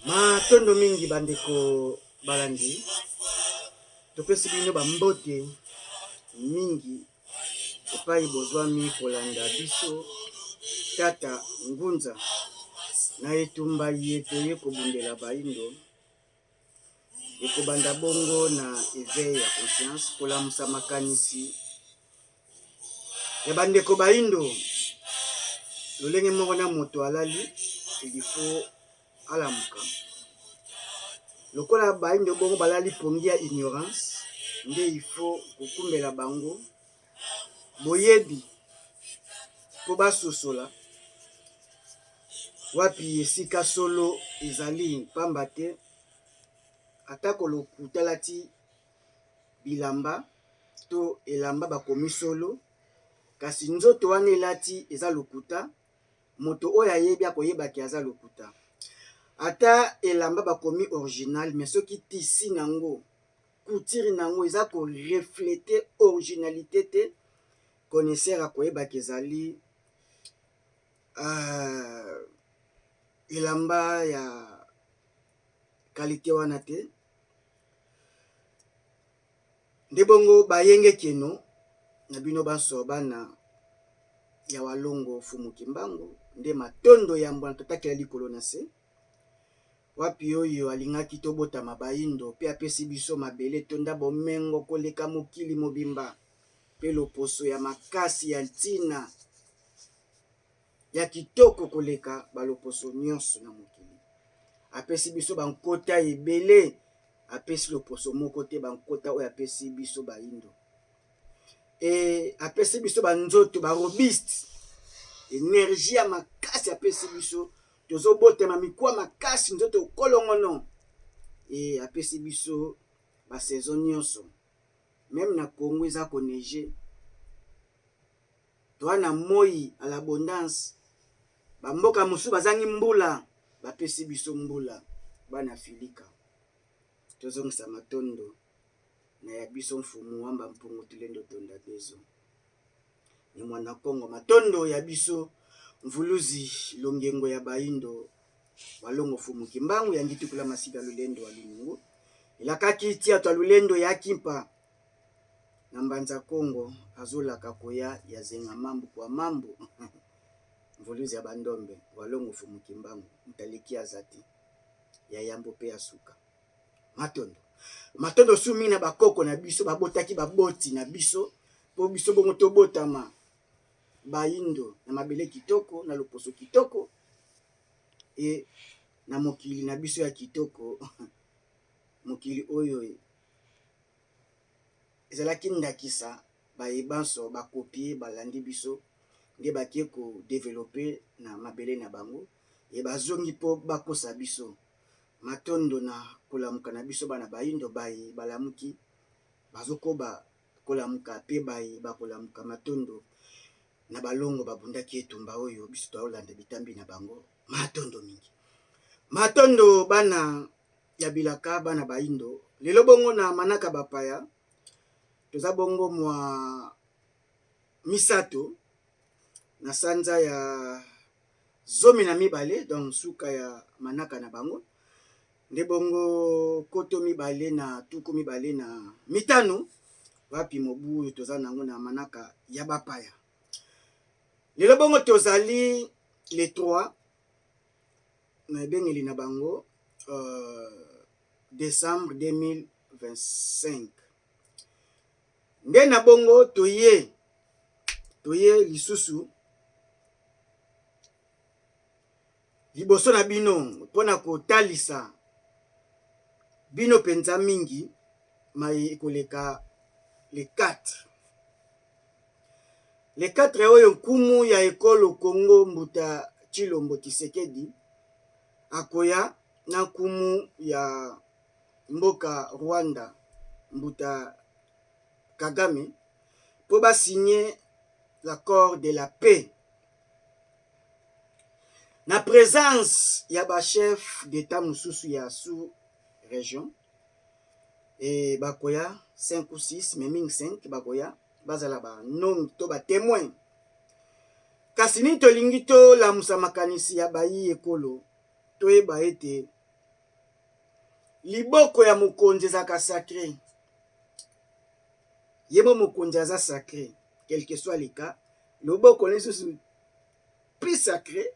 Matondo mingi bandeko balandi, topesi bino ba mbote mingi epai bozwami kolanda biso tata Ngunza na etumba ye toye kobundela baindo ekobanda bongo na eveil ya conscience kolamusa makanisi ya bandeko baindo lolenge moko na moto alali il faut alamuka lokola baindo bongo balali pongi ya ignorance nde il faut kokumbela bango boyebi mpo basosola wapi esika solo ezali mpamba te atako lokuta alati bilamba to elamba bakomi solo kasi nzoto wana elati eza lokuta moto oyo ayebi akoyeba ke aza lokuta ata elamba bakomi original mais soki tisi nango couture nango eza ko refleter originalité te connaisseur akoyeba ke ezali euh, elamba ya qualité wana te Nde bongo bayenge keno na bino banso bana ya Walongo Fumu Kimbangu nde matondo yambo na tata kela likolo na se wapi oyo alingaki tobotama bayindo pe apesi biso mabele etonda bomengo koleka mokili mobimba pe loposo ya makasi ya ntina ya kitoko koleka ba loposo nionso na mokili. Apesi biso ba nkota ebele, apesi loposo moko te ba nkota oyo apesi biso bayindo. E apesi biso ba nzoto ba robuste, energie ya makasi apesi biso, tozobotama mikuwa makasi, nzoto kolongono. E apesi biso ba saison nionso, meme na Congo eza ko neiger. Toa na moyi à l'abondance ba mboka mosusu bazangi mbula bapesi biso mbula bana filika tozongisa matondo na ya biso mfumu wamba mpungu tulendo tonda bezo ne mwana kongo matondo ya biso mvuluzi longengo ya bayindo walongo fumu kimbangu ya ngitukula masika lulendo wa lunyungu elakaki tia twa lulendo ya kimpa Na mbanza kongo azolaka koya ya zenga mambu kua mambu mvuluzi ya ba ndombe walongo fumu kimbangu moto aleki aza te ya yambo pe ya suka matondo matondo su mingi na bakoko na biso babotaki baboti na biso po biso bongo tobotama bayindo na mabele kitoko na loposo kitoko e na mokili na biso ya kitoko mokili oyo Ezalaki ndakisa baye banso ba copier balandi biso nde bake ko developper na mabele na bango et bazongi po bakosa biso. Matondo na kolamuka na biso bana bayindo baye balamuki bazokoba kolamuka pe baye bakolamuka matondo na balongo babundaki etumba oyo biso toaolanda bitambi na bango. Matondo mingi. Matondo bana ya bilaka bana bayindo lelo bongo na manaka bapaya toza bongo mwa misato na sanza ya 12 donc suka ya manaka na bango nde bongo koto 2025 wapi mobu oyo toza nango na manaka ya bapaya lelo bongo tozali le 3 na ebengeli na bango decembre 2025 nde na bongo toye toye lisusu liboso na bino mpo na kotalisa bino mpenza mingi maye ekoleka le 4 Le 4 oyo nkumu ya ekolo Congo Mbuta Tshilombo Tshisekedi akoya na nkumu ya mboka Rwanda Mbuta Kagame mpo ba signer l'accord de la paix na presence ya ba chefs d'etat mosusu ya sous region et bakoya 5 ou 6 mais mingi 5 bakoya bazala ba nongi to ba temoin. Kasi nini tolingi tolamusa makanisi ya bayi ekolo toyeba ete Liboko ya mokonzi ezalaka sacre. Ye mo mokonzi aza sacre, quel que soit le cas. Loboko lisusu plus sacre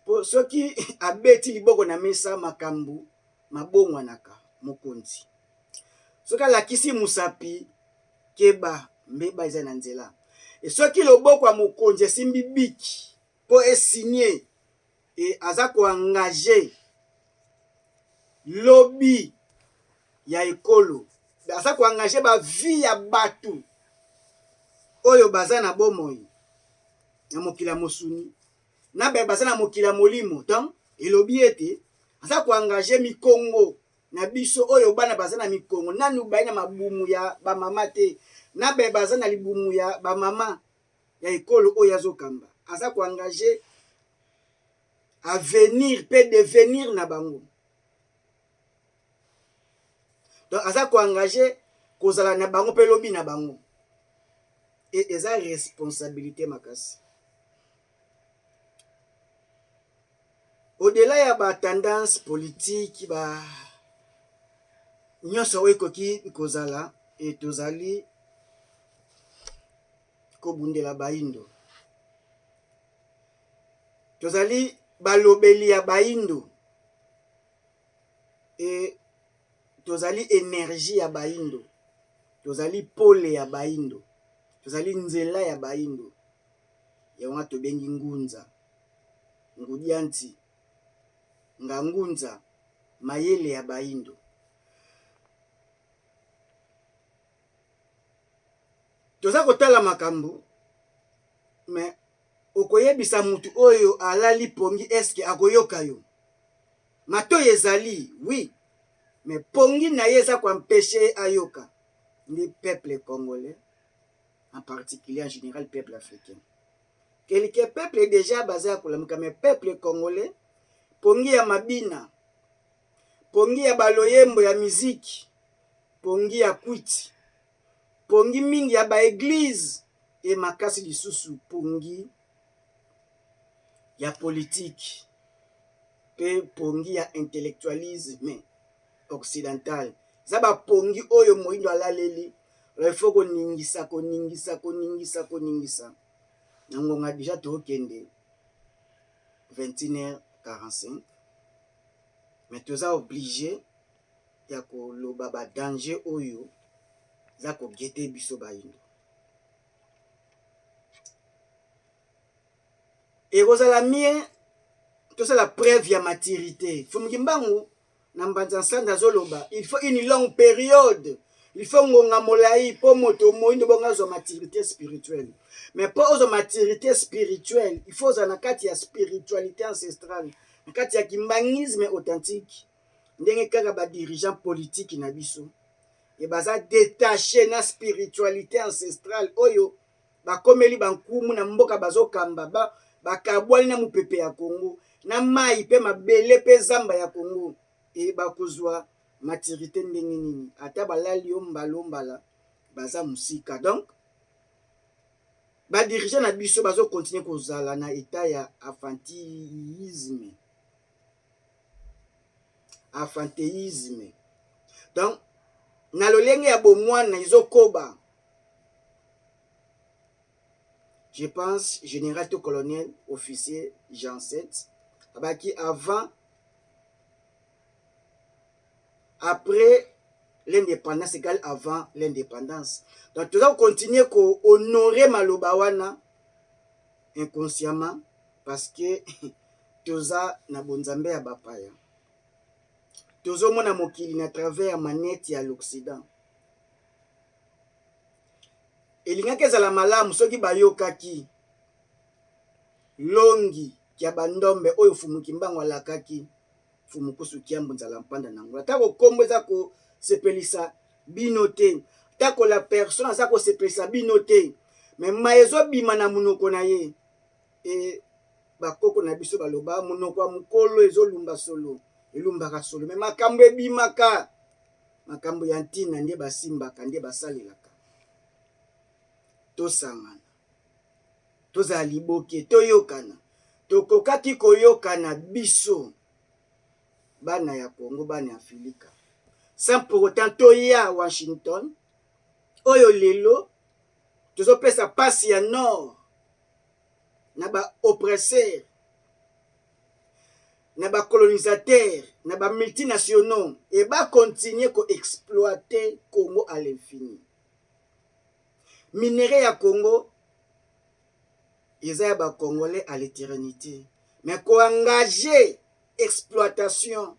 po soki abeti liboko na mesa makambo mabongwanaka. Mokonzi soki alakisi mosapi, keba, mbeba eza na nzela. E soki loboko ya mokonzi esimbi biki po esigne e aza ko engager lobi ya ekolo, aza ko engager ba vie ya batu oyo baza na bomoi na mokili ya mosuni na baye baza na mokili ya molimo. Donc elobi ete aza ko engager mikongo na biso oyo bana baza na mikongo nanu baye na mabumu ya ba mama te, na baye baza na libumu ya ba mama ya ekolo oyo azokamba, aza ko engager avenir pe devenir na bango. Donc aza ko engager kozala na bango pe lobi na bango. Et eza responsabilité makasi. Au-delà ya ba tendance politique ba nyonso oyo ekoki kozala, et tozali kobundela bayindo. Tozali balobeli ya bayindo et tozali energie ya bayindo, tozali pole ya bayindo, tozali nzela ya bayindo. Yango wana tobengi ngunza, ngudianti, ngangunza, mayele ya bayindo. Toza kotala makambo mais okoyebisa mutu oyo alali pongi est-ce que akoyoka yo? Matoyi ezali oui, mais pongi na ye eza ko empecher ye ayoka. Nde peuple congolais en particulier, en général peuple africain. Quelques peuples déjà baza ya kolamuka, mais peuple congolais pongi ya mabina, pongi ya baloyembo ya musique, pongi ya kwiti, pongi mingi ya ba eglise et makasi lisusu pongi ya politique pe pongi ya intellectualisme occidental. Eza ba pongi oyo moyindo alaleli, il faut koningisa, koningisa, koningisa, koningisa. Na ngonga deja tokende 21h45, mais toza obligé ya koloba ba danger oyo eza kogete biso bayindo. Ekozala mieux tosala preuve ya maturité. Mfumu Kimbangu na Mbanza Nsanda azoloba il faut une longue période, il faut ngonga molai po moto moyindo bongo azwa maturité spirituelle. Mais po ozwa maturité spirituelle, il faut ozala na kati ya spiritualité ancestrale, na kati ya kimbangisme authentique, ndenge kaka ba dirigeants politiques na biso e baza détaché na spiritualité ancestrale oyo bakomeli bankumu na mboka bazokamba, bakabwani na mopepe ya Congo, na mai pe mabele pe zamba ya Congo, e bakozwa maturité ndenge nini? Ata balali yo mbala mbala, baza mosika. Donc ba dirigeants na biso bazo continuer kozala na état ya infantilisme, infantilisme. Donc na lolenge ya bomwana ezokoba. Je pense général to colonel officier Jean 7 abaki avant, après l'indépendance égale avant l'indépendance. Donc toza continuer ko honorer maloba wana inconsciemment parce que toza na bonzambe ya bapaya. Tozomona mokili na travers ya manette ya l'Occident. Elingaki ezala malamu soki bayokaki longi ya bandombe oyo Mfumu Kimbangu alakaki Mfumu Kusu Kiambu Nzala Mpanda na Angola. Atako kombo eza kosepelisa bino te, atako la personne aza kosepelisa bino te, mais maye ezobima na monoko na ye. E bakoko na biso baloba monoko ya mokolo ezolumba solo, elumbaka solo, mais makambo ebimaka, makambo ya ntina nde basimbaka, nde basalelaka. Tosangana, tozala liboke, toyokana. Tokokaki koyokana biso bana ya Congo, bana ya Afrika. Sans pour autant toya Washington oyo lelo tozopesa pasi ya nord na ba oppresseurs, na ba colonisateurs, na ba multinationaux et ba continuer ko exploiter Congo à l'infini. Minerais ya Congo eza ya ba Congolais à l'éternité, mais ko engager exploitation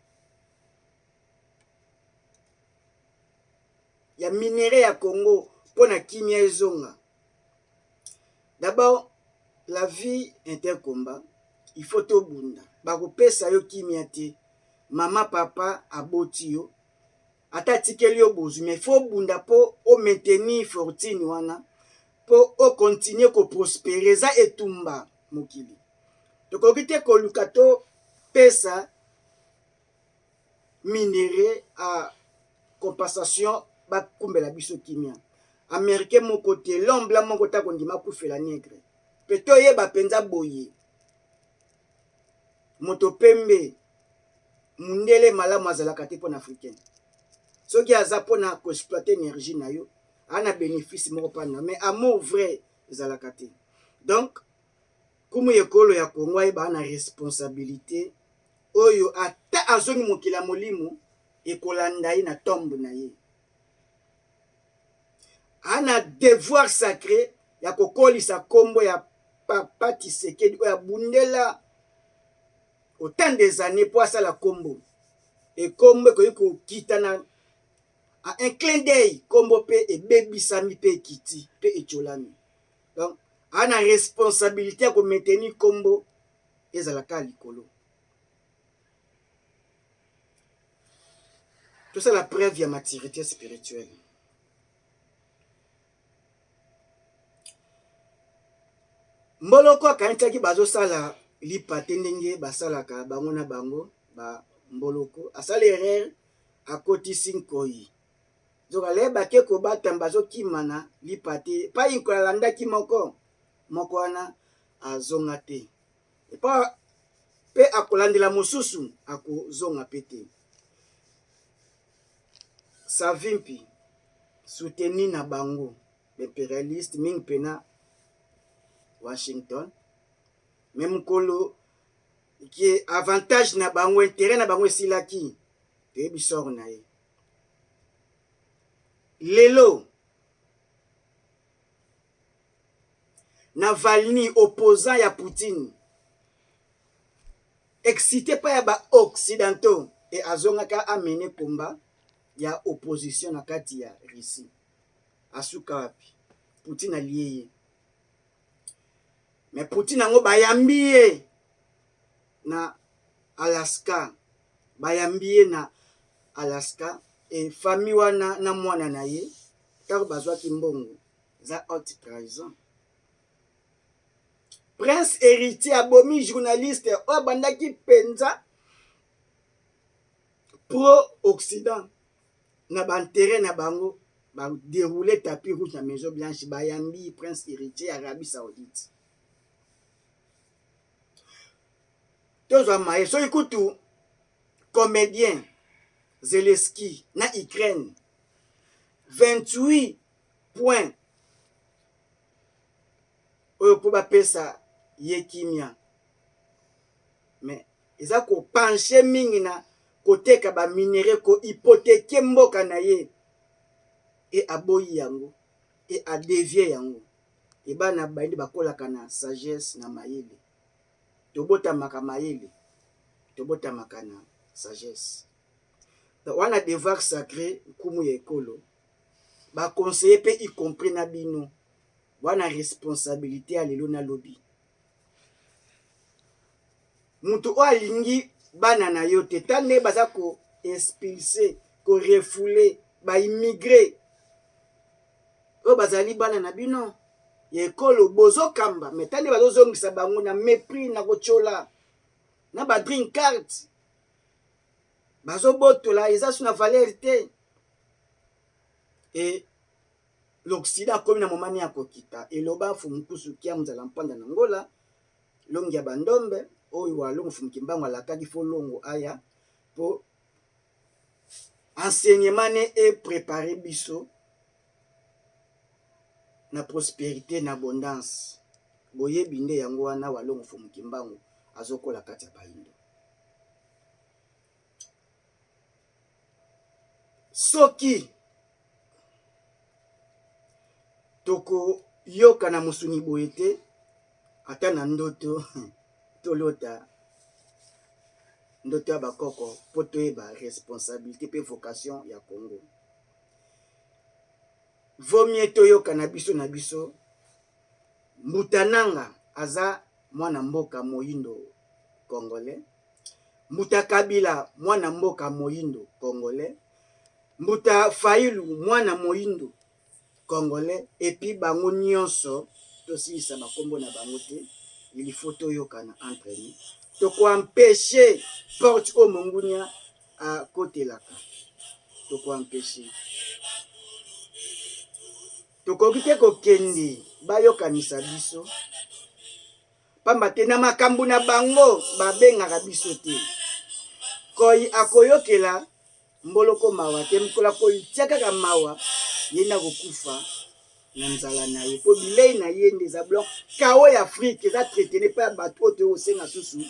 ya minerais ya Congo mpo na kimia ezonga. D'abord la vie est un combat, il faut tobunda. Bakopesa yo kimia te. Mama papa aboti yo, ata atikeli yo bozwi, mais faut obunda mpo o maintenir fortune wana mpo o continuer ko prosperer. Eza etumba mokili. Tokoki te koluka topesa minerais à compensation bakumbela biso kimia. Americain moko te, l'homme blanc moko te akondima akufela negre. Mpe toyeba mpenza boye, moto pembe mundele malamu azalaka te mpona africain. Soki aza mpona koexploite energie na yo, aza na bénéfice moko mpana, mais amour vrai ezalaka te. Donc kumu ekolo ya Congo ayeba na responsabilité oyo ata azongi mokili ya molimo ekolanda ye na tombe na ye. Ana devoir sacré ya kokolisa kombo ya papa Tshisekedi oyo abundela autant des années po asala kombo. E kombo ekoki kokita na à un clin d'œil, kombo pe ebebisami pe ekiti pe etiolami. Donc ana responsabilité ya ko maintenir kombo ezala kaka likolo. Tosala preuve ya maturité spirituelle. Mboloko akanisaki bazosala lipa te ndenge basalaka bango na bango ba mboloko. Asali erreur, akotisi nkoyi. Nzoka le bake kobatama bazokima na lipa te. Epai nkoyi alandaki moko moko wana azonga te. Epa pe akolandela mosusu akozonga pe te. Savimpi soutenu na bango b'imperialiste mingi pena Washington, mais mokolo ke avantage na bango interet na bango esilaki, toyebi sort na ye lelo. Navalny opposant ya Poutine excite pa ya ba occidentaux et azongaka a mener combat ya opposition na kati ya Russie. Asuka wapi? Poutine alie ye. Mais Poutine yango bayambi ye na Alaska, bayambi ye na Alaska et famille wana na mwana na ye ntango bazwaki mbongo eza haute trahison. Prince héritier abomi journaliste oyo abandaki mpenza pro occident na ba intérêt na bango, ba dérouler tapis rouge na Maison Blanche, bayambi prince héritier ya Arabie Saoudite. Tozwa maye soki kutu comédien Zelensky na Ukraine 28 points oyo mpo bapesa ye kimia, mais eza kopenche mingi na koteka ba minerais, ko hypothéquer mboka na ye, e aboyi yango e adevie yango. E bana bayindi bakolaka na sagesse na mayele, tobotamaka mayele, tobotamaka na sagesse. Donc wana devoir sacré nkumu ya ekolo ba conseiller pe y compris na bino wana responsabilité ya lelo na lobi. Mutu oyo alingi bana na yo te, ta nde baza ko expulser, ko refouler ba immigre oyo bazali bana na bino ya ekolo bozokamba, mais ta nde bazozongisa bango na mépris, na kotiola na ba green card bazobotola, eza su na valeur te. Et l'Occident akomi na moment ya kokita, eloba Fumukusu kia mzala mpanda na Ngola longi ya bandombe oyo walongo Fumu Kimbangu alakaki fo longo aya po Enseignement ne e preparer biso na prosperite na abondance. Boyebi nde yango wana Walongo Mfumu Kimbangu azokola kati ya bayindo. Soki tokoyoka na mosuni boye te, ata na ndoto tolota ndoto ya bakoko mpo toyeba responsabilité mpe vocation ya Congo. Vaut mieux toyoka na biso na biso. Mbuta Nanga aza mwana mboka moyindo congolais. Mbuta Kabila mwana mboka moyindo congolais. Mbuta Fayulu mwana moyindo congolais et puis bango nionso tosilisa ba kombo na bango te, il faut toyokana entre nous, toko empecher porte oyo mongunia akotelaka, toko empecher. Tokoki te kokende bayokanisa biso pamba te na makambo na bango babengaka biso te. Koi akoyokela Mboloko mawa te mokolo akotia kaka mawa ye nde akokufa na nzala na ye po bilei na ye nde eza blanc kao ya Afrique eza traitene pa bato oyo toyei kosenga susu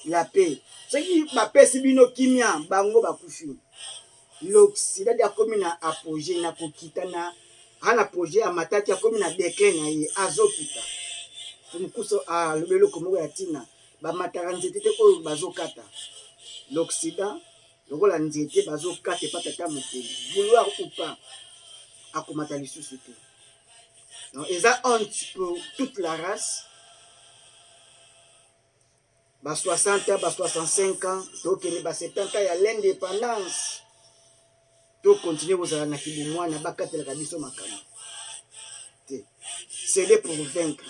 la paix soki bapesi bino kimia bango bakufi l'Occident akomi na apogee na kokita na ana apogee amataki akomi na declin na ye azokita mokuso alobi eloko moko ya ntina bamataka nzete te oyo bazokata l'Occident Lokola nzete bazo kata epa tata mokeli vouloir ou pas akomata lisusu te. Donc eza honte pour toute la race. Ba 60 ans, ba 65 ans, tokende ba 70 ans ya l'indépendance. To continuer kozala na kibomwana bakatelaka biso makambo te. Ceder pour vaincre.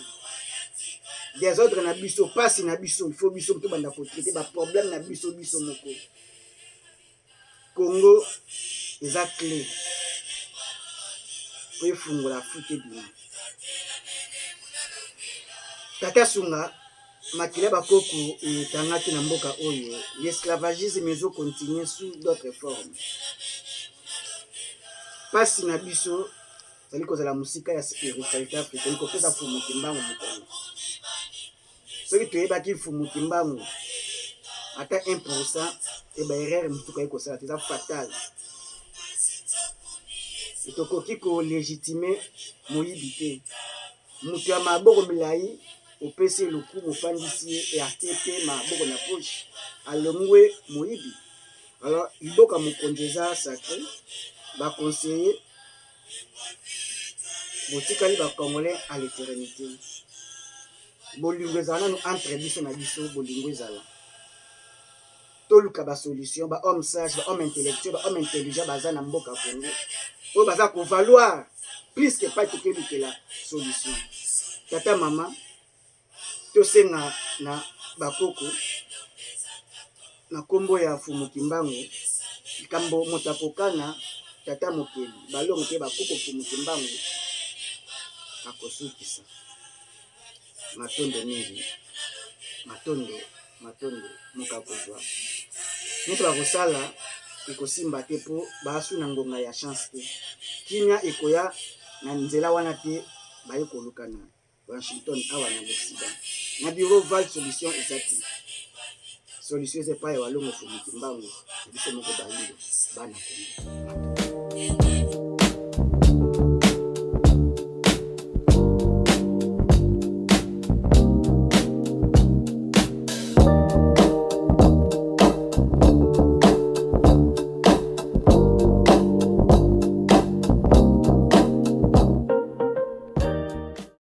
Desordre na biso, pasi na biso, il faut biso tobanda ko traiter ba problème na biso biso moko. Congo eza clé po efungola Afrique ebima. Tata sunga makila bakoko etangaki na mboka oyo, l'esclavagisme ezo continuer sous d'autres formes. Pasi na biso ezali kozala mosika ya spiritualité africaine, kopesa Mfumu Kimbangu mokongo. Soki toyebaki Mfumu Kimbangu ata 1% e ba erreur mosusu tokoki kosala te, eza fatal. Tokoki ko legitimer moyibi te. Moto ya maboko milayi opesi ye lokumu ofandisi ye e atie pe maboko na poche alongwe moyibi. Alors liboka mokonzi eza sacre, ba conseiller botikali ba congolais à l'eternite. Bolingo ezala nanu entre biso na biso, bolingo ezala. Toluka ba solution, ba hommes sages, ba hommes intellectuels, ba hommes intelligents baza na mboka Congo oyo baza ko valoir plus que epai tokelukela solution. Tata mama tosenga na bakoko na kombo ya Mfumu Kimbangu likambo moto akokana tata mokeli balongo mpe bakoko Mfumu Kimbangu akosukisa. Matondo mingi, matondo, matondo moko akozwa nyonso bakosala ekosimba te mpo baasu na ngonga ya chance te. Kimia ekoya na nzela wana te, baye koluka na Washington awa na l'Occident. Na bureau Val solution eza te. Solution eza epai ya Walongo Mfumu Kimbangu na biso moko bayindo bana Kongo. Matondo.